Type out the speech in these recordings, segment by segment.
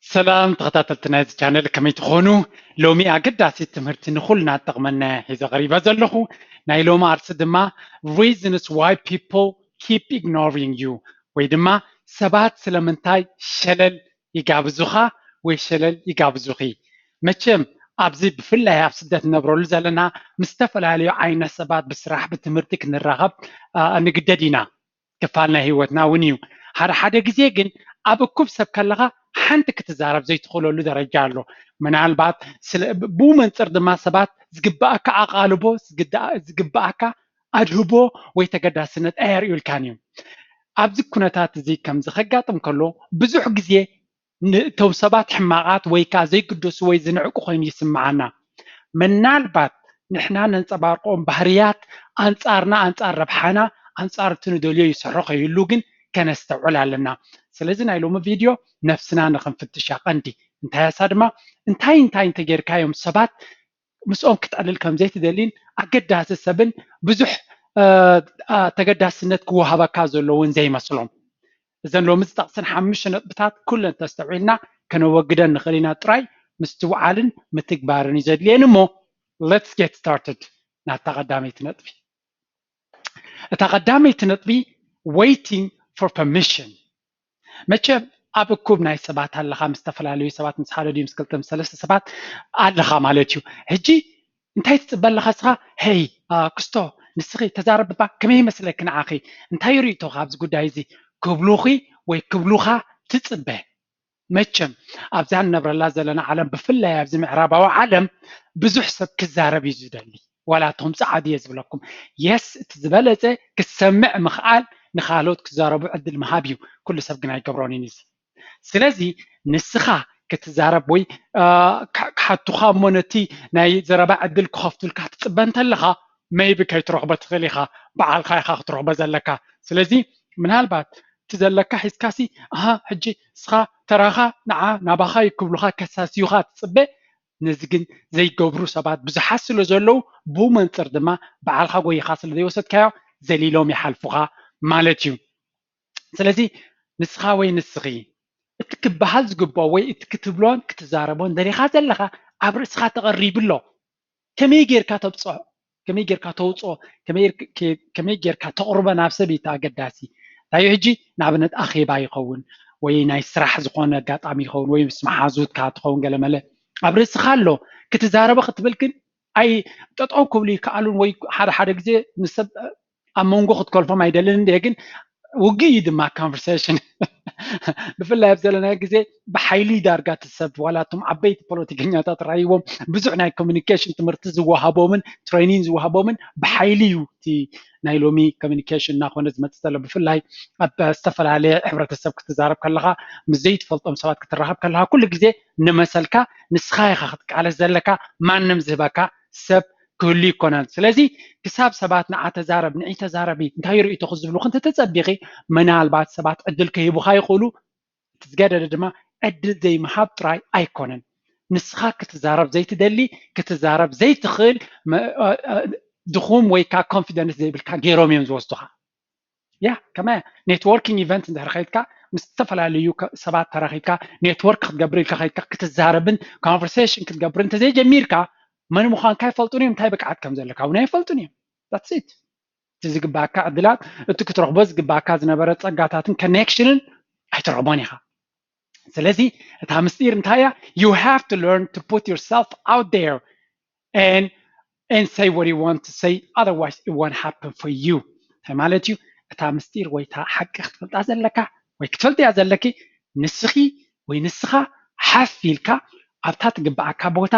ሰላም ተኸታተልቲ ናይዚ ቻነል፣ ከመይ ትኾኑ? ሎሚ ኣገዳሲ ትምህርቲ ንኹልና ትጠቕመና ሒዘ ቀሪበ ዘለኹ። ናይ ሎሚ ኣርሲ ድማ reasons why people keep ignoring you፣ ወይ ድማ ሰባት ስለምንታይ ሸለል ይጋብዙኻ ወይ ሸለል ይጋብዙኺ። መቸም ኣብዚ ብፍላይ ኣብ ስደት ንነብረሉ ዘለና ምስ ዝተፈላለዩ ዓይነት ሰባት ብስራሕ ብትምህርቲ ክንራኸብ ንግደድ ኢና። ክፋል ናይ ህይወትና እውን እዩ። ሓደ ሓደ ግዜ ግን ኣብ እኩብ ሰብ ከለኻ ሓንቲ ክትዛረብ ዘይትኽእለሉ ደረጃ ኣሎ። ምናልባት ብኡ መንፅር ድማ ሰባት ዝግባኣካ ኣቓልቦ፣ ዝግባኣካ ኣድህቦ ወይ ተገዳስነት ኣየርእዩልካን እዮም። ኣብዚ ኩነታት እዚ ከምዚ ከጋጥም ከሎ ብዙሕ ግዜ ንእቶም ሰባት ሕማቓት ወይ ከዓ ዘይግደሱ ወይ ዝንዕቁ ኮይኑ ይስምዓና። ምናልባት ንሕና ነንፀባርቆም ባህርያት ኣንፃርና፣ ኣንፃር ረብሓና፣ ኣንፃር እቲ ንደልዮ ይሰርሖ ከይህሉ ግን ከነስተውዕል ኣለና። ስለዚ ናይ ሎሚ ቪድዮ ነፍስና ንኽንፍትሻ ቀንዲ እንታይ ያሳ ድማ እንታይ እንታይ እንተጌርካዮም ሰባት ምስኦም ክትዕልል ከም ዘይትደሊን ኣገዳሲ ሰብን ብዙሕ ተገዳስነት ክወሃበካ ዘለውን ዘይመስሎም። እዘን ሎሚ ዝጠቕሰን ሓሙሽተ ነጥብታት ኩለን ተስተውዒልና ከነወግደን ንኽእል ኢና ጥራይ ምስትውዓልን ምትግባርን እዩ ዘድልየን። እሞ let's get started ናታ ቀዳመይቲ ነጥቢ። እታ ቀዳመይቲ ነጥቢ waiting for permission። መቸም ኣብ እኩብ ናይ ሰባት ኣለኻ፣ ምስ ዝተፈላለዩ ሰባት፣ ምስ ሓደ ድዩ ምስ ክልተ ምስ ሰለስተ ሰባት ኣለኻ ማለት እዩ። ሕጂ እንታይ ትፅበ ኣለኻ እስኻ? ሄይ ክስቶ፣ ንስኺ ተዛረብባ፣ ከመይ ይመስለኪ ንዓኺ? እንታይ ርእይቶኻ ኣብዚ ጉዳይ እዚ ክብሉኺ ወይ ክብሉኻ ትፅበ። መቸም ኣብዛ ንነብረላ ዘለና ዓለም ብፍላይ ኣብዚ ምዕራባዊ ዓለም ብዙሕ ሰብ ክዛረብ እዩ ዝደሊ። ዋላ እቶም ፃዓዱ እየ ዝብለኩም የስ እቲ ዝበለፀ ክሰምዕ ምኽኣል ንኻልኦት ክዛረቡ ዕድል ምሃብ እዩ። ኩሉ ሰብ ግን ኣይገብሮን እዩ እዚ። ስለዚ ንስኻ ክትዛረብ ወይ ክሓቱኻ እሞ ነቲ ናይ ዘረባ ዕድል ክኸፍቱልካ ትፅበ እንተለኻ maybe ከይትረኽቦ ትኽእል ኢኻ። በዓልኻ ኢኻ ክትረኽቦ ዘለካ። ስለዚ ምናልባት እቲ ዘለካ ሒዝካሲ ኣሃ ሕጂ እስኻ ተራኻ ንዓ ናባኻ ይክብሉኻ ከሳስዩኻ ትፅበ። ነዚ ግን ዘይገብሩ ሰባት ብዙሓት ስለ ዘለዉ ብኡ መንፅር ድማ በዓልኻ ጎይኻ ስለ ዘይወሰድካዮ ዘሊሎም ይሓልፉኻ ማለት እዩ። ስለዚ ንስኻ ወይ ንስኺ እቲ ክበሃል ዝግብኦ ወይ እቲ ክትብሎን ክትዛረቦን ደሊኻ ዘለኻ ኣብ ርእስኻ ተቐሪቡ ኣሎ። ከመይ ጌርካ ተብፅሖ፣ ከመይ ጌርካ ተውፅኦ፣ ከመይ ጌርካ ተቕርቦ ናብ ሰብ እዩ ኣገዳሲ። እንታይ እዩ ሕጂ ንኣብነት ኣኼባ ይኸውን ወይ ናይ ስራሕ ዝኾነ ኣጋጣሚ ይኸውን ወይ ምስ መሓዙትካ ትኸውን ገለመለ ኣብ ርእስኻ ኣሎ ክትዛረቦ ክትብል ግን ኣይ ጠጠው ክብሉ ይከኣሉን ወይ ሓደ ሓደ ግዜ ንሰብ ኣብ መንጎ ክትከልፎም ኣይደልን እንደ ግን ውግእ እዩ ድማ conversation ብፍላይ ኣብ ዘለናዮ ግዜ ብሓይሊ ዳርጋ እቲ ሰብ ዋላ እቶም ዓበይቲ ፖለቲከኛታት ራይዎም ብዙሕ ናይ communication ትምህርቲ ዝወሃቦምን training ዝወሃቦምን ብሓይሊ እዩ እቲ ናይ ሎሚ communication እናኾነ ዝመፅእ ዘሎ። ብፍላይ ኣብ ዝተፈላለየ ሕብረተሰብ ክትዛረብ ከለኻ ምስ ዘይትፈልጦም ሰባት ክትራኸብ ከለኻ ኩሉ ግዜ ንመሰልካ ንስኻ ኢኻ ክትቃለስ ዘለካ። ማንም ዝህበካ ሰብ ክህሉ ይኮነን። ስለዚ ክሳብ ሰባት ንዓ ተዛረብ ንዒ ተዛረቢ እንታይ ርእይቶኺ ዝብሉኺ እንተተፀቢኺ ምናልባት ሰባት ዕድል ክህቡኻ ይኽእሉ። እቲ ዝገደደ ድማ ዕድል ዘይምሃብ ጥራይ ኣይኮነን። ንስኻ ክትዛረብ ዘይትደሊ ክትዛረብ ዘይትኽእል ድኹም ወይ ከዓ confidence ዘይብልካ ገይሮም እዮም ዝወስዱኻ። ያ ከመ networking event እንድሕር ከይድካ ምስ ዝተፈላለዩ ሰባት ተራኺብካ network ክትገብር ኢልካ ከይድካ ክትዛረብን conversation ክትገብር እንተዘይጀሚርካ መን ምዃንካ ይፈልጡን እዮም። እንታይ ብቅዓት ከም ዘለካ እውን ኣይፈልጡን እዮም። That's it። እቲ ዝግባኣካ ዕድላት እቲ ክትረኽቦ ዝግባኣካ ዝነበረ ፀጋታትን connection ን ኣይትረኽቦን ኢኻ። ስለዚ እታ ምስጢር እንታይ እያ? You have to learn to put yourself out there and and say what you want to say, otherwise it won't happen for you። እንታይ ማለት እዩ? እታ ምስጢር ወይ እታ ሓቂ ክትፈልጣ ዘለካ ወይ ክትፈልጥያ ዘለኪ ንስኺ ወይ ንስኻ ሓፍ ኢልካ ኣብታ ትግባኣካ ቦታ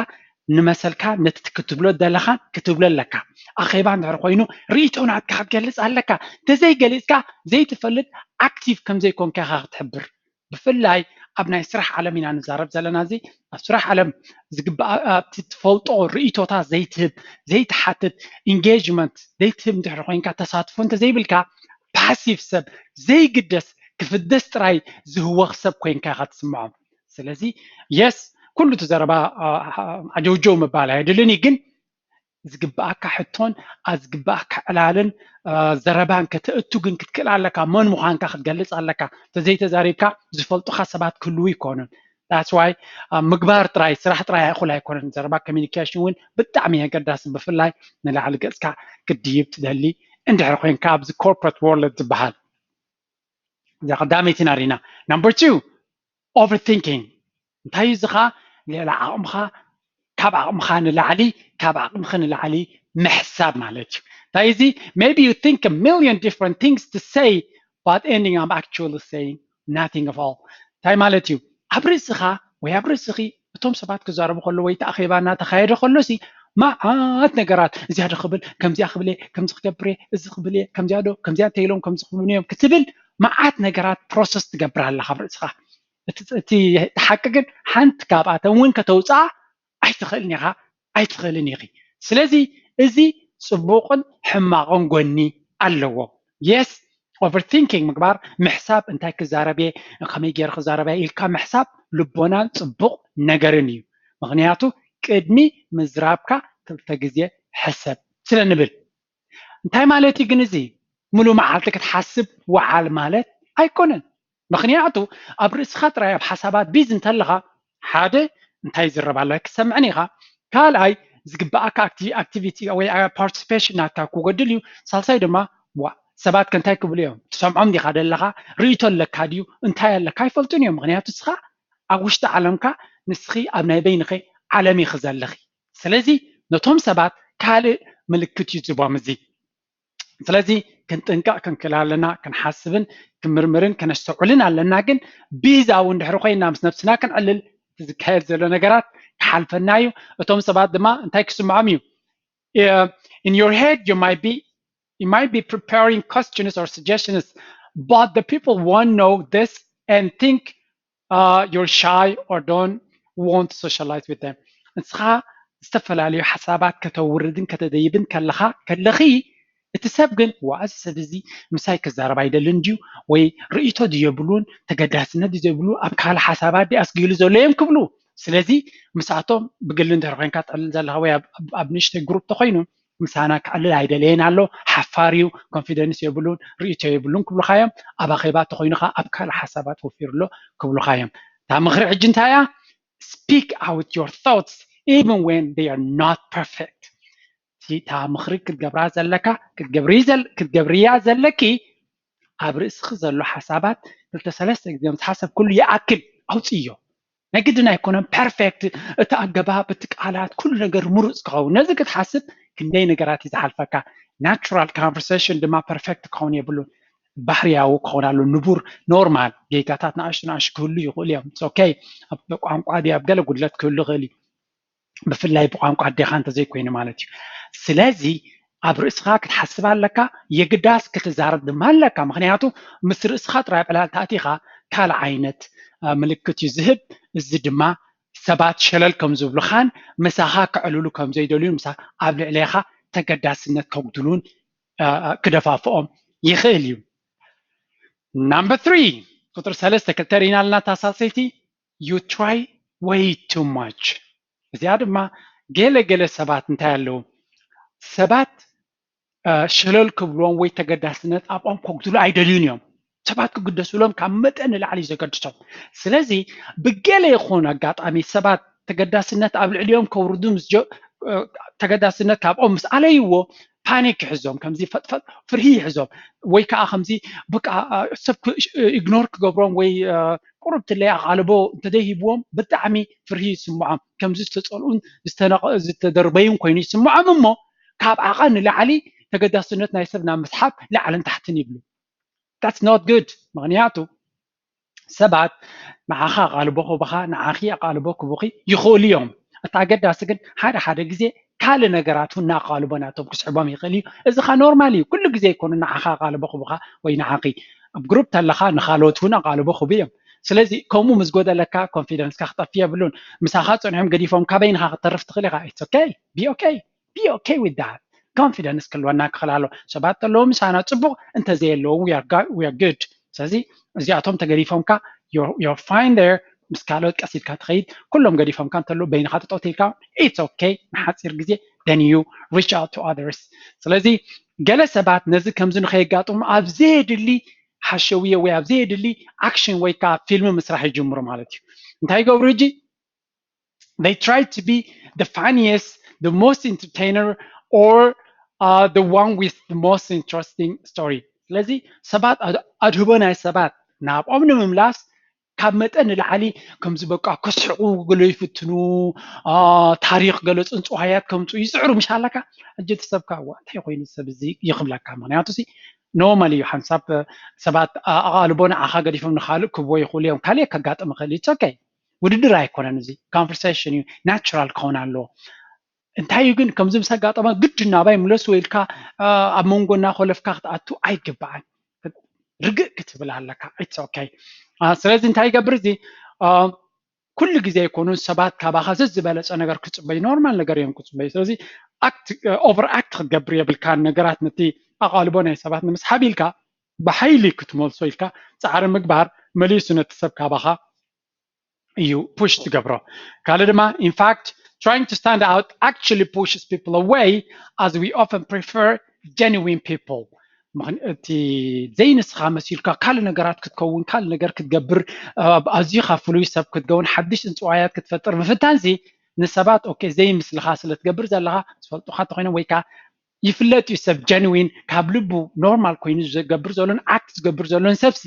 ንመሰልካ ነቲ ክትብሎ ዘለኻን ክትብሎ ኣለካ። ኣኼባ እንድሕር ኮይኑ ርእይቶ ናትካ ክትገልፅ ኣለካ። እንተዘይገሊፅካ ዘይትፈልጥ active ከም ዘይኮንካ ኢኻ ክትሕብር። ብፍላይ ኣብ ናይ ስራሕ ዓለም ኢና ንዛረብ ዘለና። እዚ ኣብ ስራሕ ዓለም ዝግባእ ኣብቲ ትፈልጦ ርእይቶታት ዘይትህብ ዘይትሓትት engagement ዘይትህብ እንድሕር ኮይንካ ተሳትፎ እንተዘይብልካ passive ሰብ ዘይግደስ ክፍደስ ጥራይ ዝህወኽ ሰብ ኮይንካ ኢኻ ትስምዖ። ስለዚ yes ኩሉ እቲ ዘረባ ዓጀውጀው ምባል ኣየድልን እዩ ግን ዝግባኣካ ሕቶን ኣብ ዝግባኣካ ዕላልን ዘረባን ከተእቱ ግን ክትክእል ኣለካ። መን ምዃንካ ክትገልፅ ኣለካ። ተዘይተዛሪብካ ዝፈልጡካ ሰባት ክህልዉ ይኮኑን። That's why ምግባር ጥራይ፣ ስራሕ ጥራይ እኹል ኣይኮነን። ዘረባ communication እውን ብጣዕሚ ኣገዳሲ፣ ብፍላይ ንላዕሊ ገፅካ ክትድይብ ትደሊ እንድሕር ኮይንካ ኣብዚ corporate world ዝበሃል። እዛ ቀዳመይቲ ኢና ሪና። Number two, overthinking። እንታይ እዩ እዚ ኸዓ? ልዕሊ ዓቕምኻ፣ ካብ ዓቕምኻ ንላዕሊ፣ ካብ ዓቕምኺ ንላዕሊ ምሕሳብ ማለት እዩ። እንታይ እዚ? Maybe you think a million different things to say, but ending up actually saying nothing of all። እንታይ ማለት እዩ? ኣብ ርእስኻ ወይ ኣብ ርእስኺ እቶም ሰባት ክዛረቡ ከለዉ ወይ እቲ ኣኼባ እናተኻየደ ከሎሲ መዓት ነገራት፣ እዚኣ ዶ ክብል፣ ከምዚኣ ክብል እየ፣ ከምዚ ክገብር እየ፣ እዚ ክብል እየ፣ ከምዚኣ ዶ፣ ከምዚኣ እንተኢሎም ከምዚ ክብሉኒ እዮም ክትብል መዓት ነገራት process ትገብር ኣለኻ ኣብ ርእስኻ። እቲ ሓቂ ግን ሓንቲ ካብኣተን እውን ከተውፅኣ ኣይትኽእልን ኢኻ፣ ኣይትኽእልን ኢኺ። ስለዚ እዚ ፅቡቕን ሕማቕን ጎኒ ኣለዎ። Yes, overthinking ምግባር፣ ምሕሳብ፣ እንታይ ክዛረብ እየ፣ ከመይ ገይረ ክዛረብ እየ ኢልካ ምሕሳብ ልቦናን ፅቡቕ ነገርን እዩ። ምኽንያቱ ቅድሚ ምዝራብካ ክልተ ግዜ ሕሰብ ስለ ንብል። እንታይ ማለት እዩ ግን እዚ? ሙሉእ መዓልቲ ክትሓስብ ወዓል ማለት ኣይኮነን። ምኽንያቱ ኣብ ርእስኻ ጥራይ ኣብ ሓሳባት ቢዚ እንተለኻ፣ ሓደ እንታይ ይዝረብ ኣሎ ክትሰምዕን ኢኻ፣ ካልኣይ ዝግባኣካ ኣክቲቪቲ ወይ ፓርቲሲፔሽን ናትካ ክጎድል እዩ። ሳልሳይ ድማ ዋ ሰባት ከ እንታይ ክብሉ እዮም? ትሰምዖም ዲኻ ደለኻ? ርእይቶ ኣለካ ድዩ? እንታይ ኣለካ? ኣይፈልጡን እዮም። ምኽንያቱ ንስኻ ኣብ ውሽጢ ዓለምካ፣ ንስኺ ኣብ ናይ በይንኺ ዓለም ኢኺ ዘለኺ። ስለዚ ነቶም ሰባት ካልእ ምልክት እዩ ዝቦም እዚ። ስለዚ ክንጥንቀቕ ክንክእል ኣለና፣ ክንሓስብን ክምርምርን ከነስተውዕልን ኣለና። ግን ቢዚ እውን ድሕሪ ኮይና ምስ ነብስና ክንዕልል፣ እቲ ዝካየድ ዘሎ ነገራት ክሓልፈና እዩ። እቶም ሰባት ድማ እንታይ ክስምዖም እዩ? In your head you might be, you might be preparing questions or suggestions, but the people won't know this and think you're shy or don't want to socialize with them። ንስኻ ዝተፈላለዩ ሓሳባት ከተውርድን ከተደይብን ከለኻ፣ ከለኺ፣ እቲ ሰብ ግን ዋእ እዚ ሰብ እዚ ምሳይ ክዛረብ ኣይደልን ድዩ፣ ወይ ርእይቶ ድዩ የብሉን፣ ተገዳስነት ድዩ ዘይብሉ፣ ኣብ ካልእ ሓሳባት ድዩ ኣስጊሉ ዘሎ እዮም ክብሉ። ስለዚ ምስኣቶም ብግሊ እንድሕር ኮይንካ ትዕልል ዘለኻ ወይ ኣብ ንእሽተይ ግሩፕ ተኮይኑ ምሳና ክዕልል ኣይደለየን ኣሎ፣ ሓፋር እዩ፣ ኮንፊደንስ የብሉን፣ ርእይቶ የብሉን ክብሉኻ እዮም። ኣብ ኣኼባ ተኾይኑ ኸዓ ኣብ ካልእ ሓሳባት ወፊሩ ኣሎ ክብሉኻ እዮም። እታ ምኽሪ ሕጂ እንታይ እያ? Speak out your thoughts even when they are not perfect። እታ ምኽሪ ክትገብራ ዘለካ ክትገብርያ ዘለኪ ኣብ ርእስኺ ዘሎ ሓሳባት ክልተ ሰለስተ ግዜ ምስ ሓሰብክሉ ይኣክል ኣውፅእዮ። ናይ ግድን ኣይኮነን ፐርፌክት እቲ ኣገባብ፣ እቲ ቃላት፣ ኩሉ ነገር ምሩፅ ክኸውን። ነዚ ክትሓስብ ክንደይ ነገራት እዩ ዝሓልፈካ። ናቹራል ኮንቨርሴሽን ድማ ፐርፌክት ክኸውን የብሉን። ባህርያዊ ክኸውን ኣሎ፣ ንቡር፣ ኖርማል ጌጋታት ንኣሽቱ ንኣሽቱ ክህሉ ይኽእሉ እዮም። ኦኬ፣ ኣብ ቋንቋ ድዩ ኣብ ገለ ጉድለት ክህሉ ይኽእል እዩ። ብፍላይ ብቋንቋ ኣዴኻ እንተዘይኮይኑ ማለት እዩ። ስለዚ ኣብ ርእስኻ ክትሓስብ ኣለካ፣ የግዳስ ክትዛረብ ድማ ኣለካ። ምኽንያቱ ምስ ርእስኻ ጥራይ ዕላል ተኣቲኻ ካልእ ዓይነት ምልክት እዩ ዝህብ። እዚ ድማ ሰባት ሸለል ከም ዝብሉኻን ምሳኻ ክዕልሉ ከም ዘይደልዩን ምሳ ኣብ ልዕሌኻ ተገዳስነት ከጉድሉን ክደፋፍኦም ይኽእል እዩ። ናምበር ትሪ፣ ቁፅሪ ሰለስተ ክልተ ርኢና ኣለና። ታሳሰይቲ you try way too much። እዚኣ ድማ ገለ ገለ ሰባት እንታይ ኣለዉ፣ ሰባት ሸለል ክብልዎም ወይ ተገዳስነት ኣብኦም ከጉድሉ ኣይደልዩን እዮም። ሰባት ክግደስሎም ካብ መጠን ንላዕሊ እዩ ዘገድሶም። ስለዚ ብገለ ይኹን ኣጋጣሚ ሰባት ተገዳስነት ኣብ ልዕሊኦም ከውርዱ ምስ ተገዳስነት ካብኦም ምስ ኣለይዎ ፓኒክ ይሕዞም፣ ከምዚ ፈጥፈጥ ፍርሂ ይሕዞም፣ ወይ ከዓ ከምዚ በቃ ሰብ ኢግኖር ክገብሮም ወይ ቁሩብ ትለይ ኣቓልቦ እንተዘይሂብዎም ብጣዕሚ ፍርሂ ይስምዖም፣ ከምዚ ዝተፀልኡን ዝተደርበዩን ኮይኑ ይስምዖም። እሞ ካብ ዓቐን ንላዕሊ ተገዳስነት ናይ ሰብ ናብ ምስሓብ ላዕልን ታሕትን ይብሉ። That's not good። ምኽንያቱ ሰባት ንዓኻ ኣቓልቦ ክህቡኻ፣ ንዓኺ ኣቓልቦ ክህቡኺ ይኽእሉ እዮም። እቲ ኣገዳሲ ግን ሓደ ሓደ ግዜ ካልእ ነገራት እውን ንኣቓልቦ ናቶም ክስሕቦም ይኽእል እዩ። እዚ ኸ ኖርማል እዩ። ኩሉ ግዜ ኣይኮኑን ንዓኻ ኣቓልቦ ክህቡኻ ወይ ንዓኺ። ኣብ ግሩፕ ተለኻ ንኻልኦት እውን ኣቓልቦ ክህቡ እዮም። ስለዚ ከምኡ ምስ ጎደለካ ኮንፊደንስካ ክጠፍእ የብሉን። ምሳኻ ጸኒሖም ገዲፎም ካበይንኻ ክትተርፍ ትኽእል ኢኻ። It's okay. Be okay. Be okay with that። ኮንፊደንስ ክህልወና ክኽእል ኣሎ። ሰባት ተለዉ ምሳና ጽቡቕ፣ እንተዘየለዉ we are good። ስለዚ እዚኣቶም ተገዲፎምካ you're fine there። ምስ ካልኦት ቀስ ኢልካ ትኸይድ። ኩሎም ገዲፎምካ እንተለዉ በይንኻ ጠጠው ኢልካ it's okay። ንሓፂር ግዜ then you reach out to others። ስለዚ ገለ ሰባት ነዚ ከምዚ ንኸየጋጥሙ ኣብ ዘየድሊ ሓሸውየ ወይ ኣብ ዘየድሊ ኣክሽን ወይ ከዓ ፊልም ምስራሕ ይጅምሩ ማለት እዩ። እንታይ ይገብሩ ሕጂ? They try to be the funniest, the most entertainer, or uh, the one with the most interesting story. ስለዚ ሰባት ኣድህቦ ናይ ሰባት ናብኦም ንምምላስ ካብ መጠን ንላዕሊ ከምዚ በቃ ክስሕቁ ገለ ይፍትኑ፣ ታሪኽ ገለ ፅንፅዋያት ከምፅኡ ይፅዕሩ። ምሽ ኣለካ ሕጂ እቲ ሰብካ ዋ እንታይ ኮይኑ ሰብ እዚ ይኽብለካ። ምክንያቱ ሲ ኖርማል እዩ ሓንሳብ ሰባት ኣቓልቦ ንዓኻ ገዲፎም ንካልእ ክብዎ ይኽእሉ እዮም። ካልእ ከጋጥም ይኽእል እዩ። It's okay። ውድድር ኣይኮነን። እዚ ኮንቨርሴሽን እዩ፣ ናቹራል ክኸውን ኣለዎ። እንታይ እዩ ግን ከምዚ ምስ ኣጋጠመ ግድ ናባይ ምለስዎ ኢልካ ኣብ መንጎ እናኮለፍካ ክትኣቱ ኣይግባኣን። ርግእ ክትብል ኣለካ። It's okay። ስለዚ እንታይ ይገብር እዚ ኩሉ ግዜ ኣይኮኑን ሰባት ካባኻ ዘዝበለፀ ነገር ክፅበዩ፣ ኖርማል ነገር እዮም ክፅበዩ። ስለዚ ኦቨር ኣክት ክትገብር የብልካን። ነገራት ነቲ ኣቓልቦ ናይ ሰባት ንምስሓብ ኢልካ ብሓይሊ ክትመልሶ ኢልካ ፃዕሪ ምግባር መሊሱ ነቲ ሰብ ካባኻ እዩ ፑሽ ትገብሮ። ካልእ ድማ in fact trying to stand out actually pushes people away as we often prefer genuine people። እቲ ዘይንስኻ መሲልካ ካልእ ነገራት ክትከውን ካልእ ነገር ክትገብር ኣዝኻ ፍሉይ ሰብ ክትከውን ሓድሽ ፅንፅዋያት ክትፈጥር ምፍታንሲ ንሰባት okay ዘይምስልኻ ስለ ትገብር ዘለኻ ዝፈልጡኻ እንተኮይኖም ወይ ከዓ ይፍለጥ እዩ ሰብ ጀንዊን ካብ ልቡ ኖርማል ኮይኑ ዝገብር ዘሎን ኣክት ዝገብር ዘሎን ሰብሲ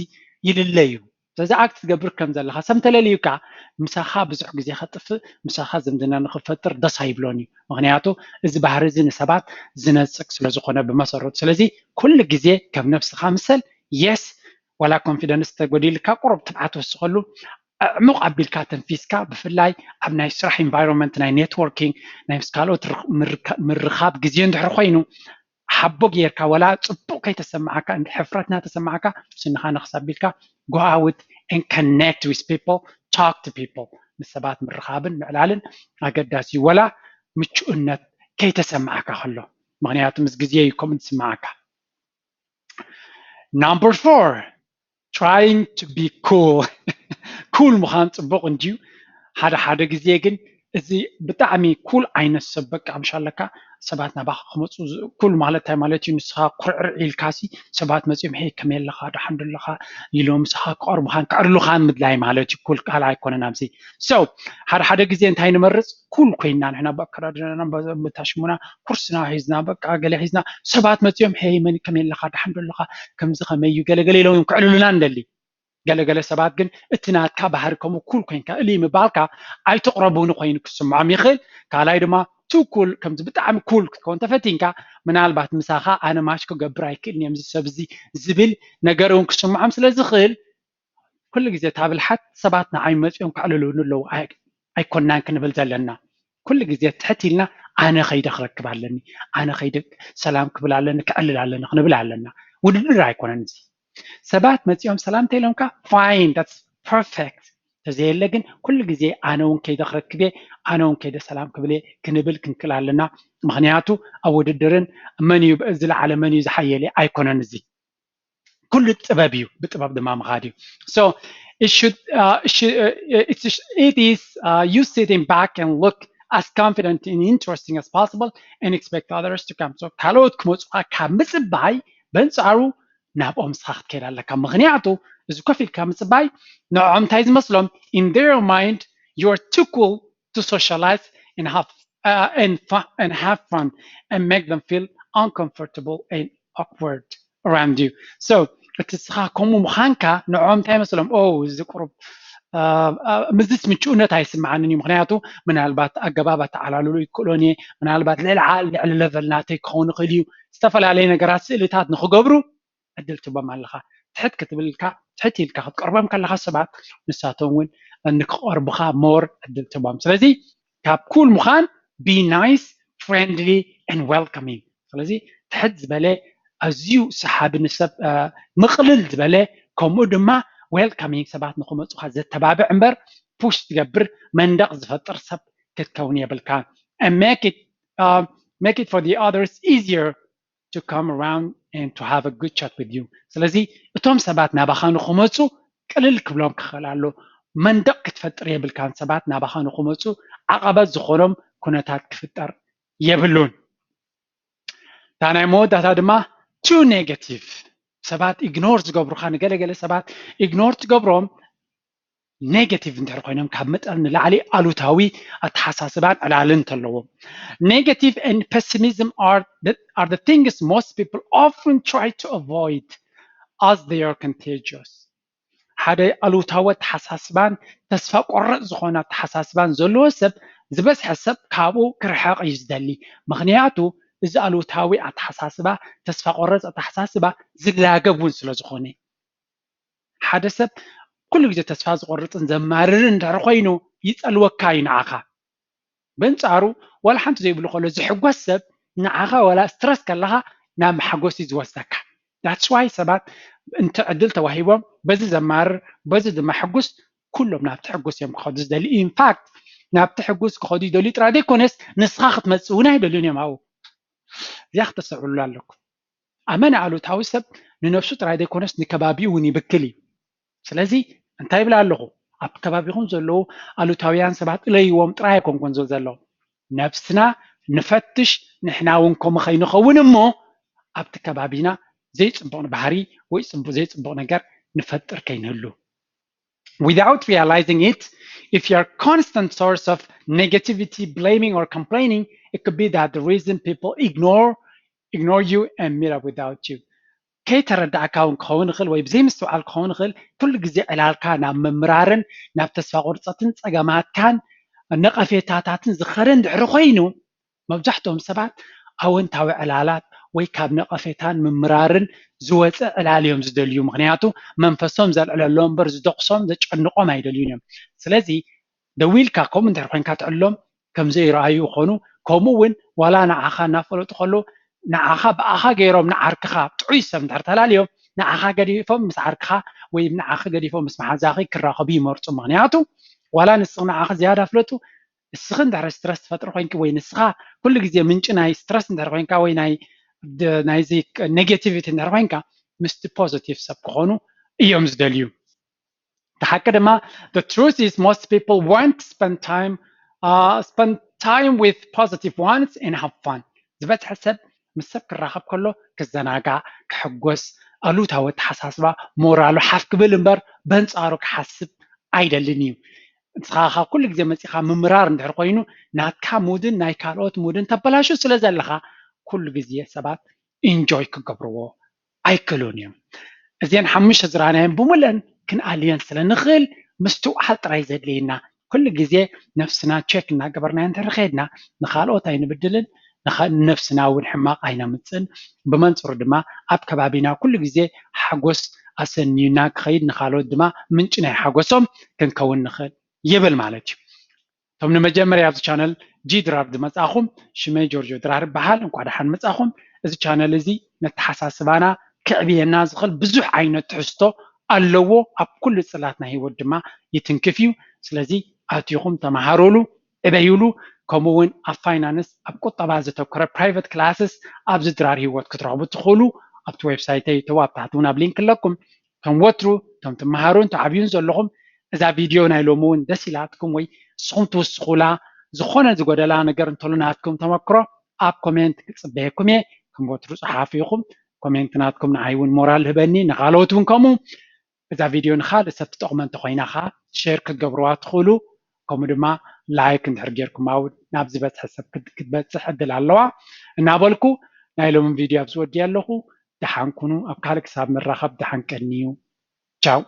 ይልለ እዩ። ስለዚ ኣክት ትገብር ከም ዘለኻ ሰብ እንተለልዩካ ምሳኻ ብዙሕ ግዜ ከጥፍእ ምሳኻ ዝምድና ንክፈጥር ደስ ኣይብሎን እዩ። ምክንያቱ እዚ ባህሪ እዚ ንሰባት ዝነፅግ ስለዝኾነ ብመሰረቱ። ስለዚ ኩሉ ግዜ ከም ነብስኻ ምሰል። የስ ዋላ ኮንፊደንስ ተጎዲልካ ቁሩብ ትብዓት ወስኸሉ። ዕሙቕ ኣቢልካ ተንፊስካ ብፍላይ ኣብ ናይ ስራሕ ኢንቫይሮንመንት ናይ ኔትወርኪንግ ናይ ምስ ካልኦት ምርኻብ ግዜ እንድሕር ኮይኑ ሓቦ ጌርካ ወላ ፅቡቅ ከይተሰማዓካ እንዲ ሕፍረት እናተሰማዓካ ስንኻ ነክስ ኣቢልካ go out and connect with people, talk to people። ምስ ሰባት ምርኻብን ምዕላልን ኣገዳሲ እዩ። ወላ ምቹእነት ከይተሰማዓካ ከሎ ምክንያቱ ምስ ግዜ እዩ ከምኡ ዝስማዓካ። Number four, trying to be cool. ኩል ምዃን ፅቡቅ እንድዩ። ሓደ ሓደ ግዜ ግን እዚ ብጣዕሚ ኩል ዓይነት ሰብ በቃ ምሽ ኣለካ ሰባት ናባካ ክመፁ ኩል ማለት እንታይ ማለት እዩ? ንስኻ ኩርዕር ኢልካሲ ሰባት መፂኦም ሄይ ከመይ ኣለኻ ደሓን ዶ ኣለኻ ኢሎም ምሳኻ ክቀርቡኻን ከዕልሉኻን ምድላይ ማለት እዩ። ኩል ካልእ ኣይኮነን ኣብዚ። So ሓደ ሓደ ግዜ እንታይ ንመርፅ ኩል ኮይና ንሕና ብኣከዳድናና ብታሽሙና ኩርስና ሒዝና በቃ ገለ ሒዝና ሰባት መፂኦም ሄይ መን ከመይ ኣለኻ ደሓን ዶ ኣለኻ ከምዚ ከመይ እዩ ገለገለ ኢሎም እዮም ክዕልሉና ንደሊ። ገለገለ ሰባት ግን እቲ ናትካ ባህሪ ከምኡ ኩል ኮይንካ እሊ ምባልካ ኣይትቕረቡኒ ኮይኑ ክስምዖም ይኽእል። ካልኣይ ድማ ቱ ኩል ከምዚ ብጣዕሚ ኩል ክትከውን ተፈቲንካ ምናልባት ምሳኻ ኣነ ማች ክገብር ኣይክእልን እዮም እዚ ሰብ እዚ ዝብል ነገር እውን ክስምዖም ስለ ዝኽእል ኩሉ ግዜ እታ ብልሓት ሰባት ንዓይ መፂኦም ከዕልሉኒ ኣለዉ ኣይኮናን ክንብል ዘለና። ኩሉ ግዜ ትሕት ኢልና ኣነ ከይደ ክረክብ ኣለኒ፣ ኣነ ከይደ ሰላም ክብል ኣለኒ፣ ክዕልል ኣለኒ ክንብል ኣለና። ውድድር ኣይኮነን እዚ። ሰባት መፂኦም ሰላም እንተኢሎምካ fine that's perfect። ተዘየለ ግን ኩሉ ግዜ ኣነ እውን ከይደ ክረክብ እየ፣ ኣነ እውን ከይደ ሰላም ክብል እየ ክንብል ክንክእል ኣለና። ምክንያቱ ኣብ ውድድርን መን እዩ ዝለዓለ መን እዩ ዝሓየለ ኣይኮነን እዚ። ኩሉ ጥበብ እዩ፣ ብጥበብ ድማ ምኻድ እዩ። So it should, uh, it should, uh, it's, it is uh, you sitting back and look as confident and interesting as possible and expect others to come. So ካልኦት ክመፁኻ ካብ ምፅባይ በንፃሩ ናብኦም ንስኻ ክትከይድ ኣለካ። ምክንያቱ እዚ ኮፍ ኢልካ ምፅባይ ንዕኦም እንታይ ዝመስሎም? In their mind you are too cool to socialize and have uh, and, fun, and have fun and make them feel uncomfortable and awkward around you. So እቲ ንስኻ ከምኡ ምዃንካ ንዕኦም እንታይ መስሎም? ኦ እዚ ቁሩብ ምስዚስ ምቹእነት ኣይስምዓንን እዩ። ምክንያቱ ምናልባት ኣገባብ ኣተዓላልሉ ይክእሎን እየ፣ ምናልባት ልዕሊ ልዕሊ ለቨል ናተይ ክኸውን ይኽእል እዩ። ዝተፈላለዩ ነገራት ስእልታት ንክገብሩ ዕድል ትቦም ኣለኻ። ትሕት ክትብልካ ትሕት ኢልካ ክትቀርቦም ከለኻ ሰባት ንሳቶም እውን ንክቐርቡኻ ሞር ዕድል ትቦም። ስለዚ ካብ ኩል ምዃን be nice, friendly and welcoming። ስለዚ ትሕት ዝበለ ኣዝዩ ሰሓቢ ንሰብ ምቕልል ዝበለ ከምኡ ድማ welcoming ሰባት ንክመፁኻ ዘተባብዕ እምበር ፑሽ ዝገብር መንደቕ ዝፈጥር ሰብ ክትከውን የብልካ። And make it, uh, make it for the others easier to come around and to have a good chat with you። ስለዚ እቶም ሰባት ናባኻ ንክመፁ ቅልል ክብሎም ክኽእል ኣሎ። መንደቕ ክትፈጥር የብልካን። ሰባት ናባኻ ንክመፁ ዓቐበት ዝኾኖም ኩነታት ክፍጠር የብሉን። እታ ናይ መወዳእታ ድማ too negative። ሰባት ኢግኖር ዝገብሩኻ፣ ንገለገለ ሰባት ኢግኖር ትገብሮም negative እንድሕር ኮይኖም ካብ መጠን ንላዕሊ ኣሉታዊ ኣተሓሳስባን ዕላልን እንተለዎም። Negative and pessimism are the, are the things most people often try to avoid as they are contagious. ሓደ ኣሉታዊ ኣተሓሳስባን ተስፋ ቆረጥ ዝኾነ ኣተሓሳስባን ዘለዎ ሰብ ዝበዝሐ ሰብ ካብኡ ክርሕቕ እዩ ዝደሊ። ምክንያቱ እዚ ኣሉታዊ ኣተሓሳስባ ተስፋ ቆረጥ ኣተሓሳስባ ዝላገብ እውን ስለ ዝኾነ ሓደ ሰብ ኩሉ ግዜ ተስፋ ዝቆርጥን ዘማርርን እንድሕር ኮይኑ ይፀልወካ እዩ ንዓኻ። በንፃሩ ዋላ ሓንቲ ዘይብሉ ከሎ ዝሕጎስ ሰብ ንዓኻ ዋላ ስትረስ ከለኻ ናብ መሓጎሲ ዝወስደካ። That's why ሰባት እንተ ዕድል ተዋሂቦም በዚ ዘማርር በዚ ድማ ሕጉስ ኩሎም ናብቲ ሕጉስ እዮም ክኸዱ ዝደሊ። ኢንፋክት ናብቲ ሕጉስ ክኸዱ ይደልዩ ጥራይ ዘይኮነስ ንስኻ ክትመፅእ እውን ኣይደልዩን እዮም ኣብኡ። እዚኣ ክተስተውዕሉላ ኣለኩም። ኣመና ኣሉታዊ ሰብ ንነብሱ ጥራይ ዘይኮነስ ንከባቢኡ እውን ይብክል እዩ። ስለዚ እንታይ ይብል ኣለኹ? ኣብ ከባቢኹም ዘለዉ ኣሉታውያን ሰባት እለይዎም ጥራይ ኣይኮንኩን ዝብል ዘለኹ። ነብስና ንፈትሽ፣ ንሕና እውን ከምኡ ከይንኸውን እሞ ኣብቲ ከባቢና ዘይፅቡቕ ባህሪ ወይ ፅቡቕ ዘይፅቡቕ ነገር ንፈጥር ከይንህሉ። Without realizing it, if you are constant source of negativity, blaming or complaining, it could be that the reason people ignore ignore you and meet up without you. ከይተረዳእካ እውን ክኸውን ይኽእል ወይ ብዘይምስትውዓል ክኸውን ይኽእል። ኩሉ ግዜ ዕላልካ ናብ ምምራርን ናብ ተስፋ ቁርፀትን ፀገማትካን ነቐፌታታትን ዝኸደ እንድሕሪ ኮይኑ መብዛሕትኦም ሰባት ኣወንታዊ ዕላላት ወይ ካብ ነቐፌታን ምምራርን ዝወፀ ዕላል እዮም ዝደልዩ። ምክንያቱ መንፈሶም ዘልዕለሎም እምበር ዝደቕሶም ዘጨንቖም ኣይደልዩን እዮም። ስለዚ ደዊልካ ከምኡ እንድሕር ኮይንካ ትዕሎም ከም ዘይረኣዩ ይኾኑ። ከምኡ እውን ዋላ ንዓኻ እናፈለጡ ከለዉ ንዓኻ ብኣኻ ገይሮም ንዓርክኻ ጥዑይ ሰብ እንድሕር ተላልዮም ንዓኻ ገዲፎም ምስ ዓርክኻ ወይ ንዓኺ ገዲፎም ምስ መሓዛኺ ክራኸቡ ይመርፁ። ምክንያቱ ዋላ ንስኺ ንዓኺ ዝያዳ ፍለጡ እስኺ እንድሕር ስትረስ ትፈጥሪ ኮይንኪ ወይ ንስኻ ኩሉ ግዜ ምንጪ ናይ ስትረስ እንድሕር ኮይንካ ወይ ናይ ናይዚ ኔጌቲቪቲ እንድሕር ኮይንካ ምስቲ ፖዚቲቭ ሰብ ክኾኑ እዮም ዝደልዩ። እቲ ሓቂ ድማ the truth is most people want to spend time uh, spend time with positive ones and have fun ዝበዝሐ ሰብ ምስ ሰብ ክራኸብ ከሎ ክዘናጋዕ ክሕጎስ ኣሉታዊ ኣተሓሳስባ ሞራሉ ሓፍ ክብል እምበር በንፃሩ ክሓስብ ኣይደልን እዩ። ንስኻ ካብ ኩሉ ግዜ መፂኻ ምምራር እንድሕር ኮይኑ ናትካ ሙድን ናይ ካልኦት ሙድን ተበላሹ ስለ ዘለኻ ኩሉ ግዜ ሰባት ኢንጆይ ክገብርዎ ኣይክእሉን እዮም። እዚአን ሓሙሽተ ዝረኣናየን ብምልአን ክንኣልየን ስለ ንኽእል ምስትውዓል ጥራይ ዘድልየና ኩሉ ግዜ ነፍስና ቸክ እናገበርና እንተርኸድና ንኻልኦት ኣይንብድልን ንነፍስና እውን ሕማቕ ኣይነምፅን። ብመንፅሩ ድማ ኣብ ከባቢና ኩሉ ግዜ ሓጎስ ኣሰንዩና ክኸይድ ንኻልኦት ድማ ምንጪ ናይ ሓጎሶም ክንከውን ንኽእል ይብል ማለት እዩ። እቶም ንመጀመርያ ኣብዚ ቻነል ጂ ድራር ዝመፃኹም ሽመይ ጆርጆ ድራር ይበሃል። እንኳ ደሓን መፃኹም። እዚ ቻነል እዚ ነተሓሳስባና ክዕብየና ዝኽእል ብዙሕ ዓይነት ትሕዝቶ ኣለዎ። ኣብ ኩሉ ፅላት ናይ ህይወት ድማ ይትንክፍ እዩ። ስለዚ ኣቲኹም ተመሃሩሉ፣ ዕበዩሉ። ከምኡ እውን ኣብ ፋይናንስ ኣብ ቁጠባ ዘተኮረ ፕራይቨት ክላስስ ኣብዚ ድራር ህይወት ክትረኽቡ ትኽእሉ። ኣብቲ ዌብሳይተይ ተው ኣብ ታሕቲ እውን ኣብ ሊንክ ኣለኩም። ከም ወትሩ እቶም ትመሃሩን ትዓብዩን ዘለኹም እዛ ቪድዮ ናይ ሎሚ እውን ደስ ኢላትኩም ወይ ንስኹም ትውስኹላ ዝኾነ ዝጎደላ ነገር እንተሎ ናትኩም ተመክሮ ኣብ ኮሜንት ክፅበየኩም እየ። ከም ወትሩ ፀሓፉ ኢኹም። ኮሜንት ናትኩም ንዓይ እውን ሞራል ህበኒ፣ ንኻልኦት እውን ከምኡ። እዛ ቪድዮ ንኻልእ ሰብ ትጠቕሞ እንተኾይና ኸዓ ሼር ክትገብርዋ ትኽእሉ። ከምኡ ድማ ላይክ እንድሕር ጌርኩም ኣብ ናብ ዝበዝሐ ሰብ ክትበፅሕ ዕድል ኣለዋ እናበልኩ ናይ ሎሚ ቪድዮ ኣብዚ ወዲእ ኣለኹ። ደሓን ኩኑ። ኣብ ካልእ ክሳብ ንራኸብ ደሓን ቀንዩ። ቻው።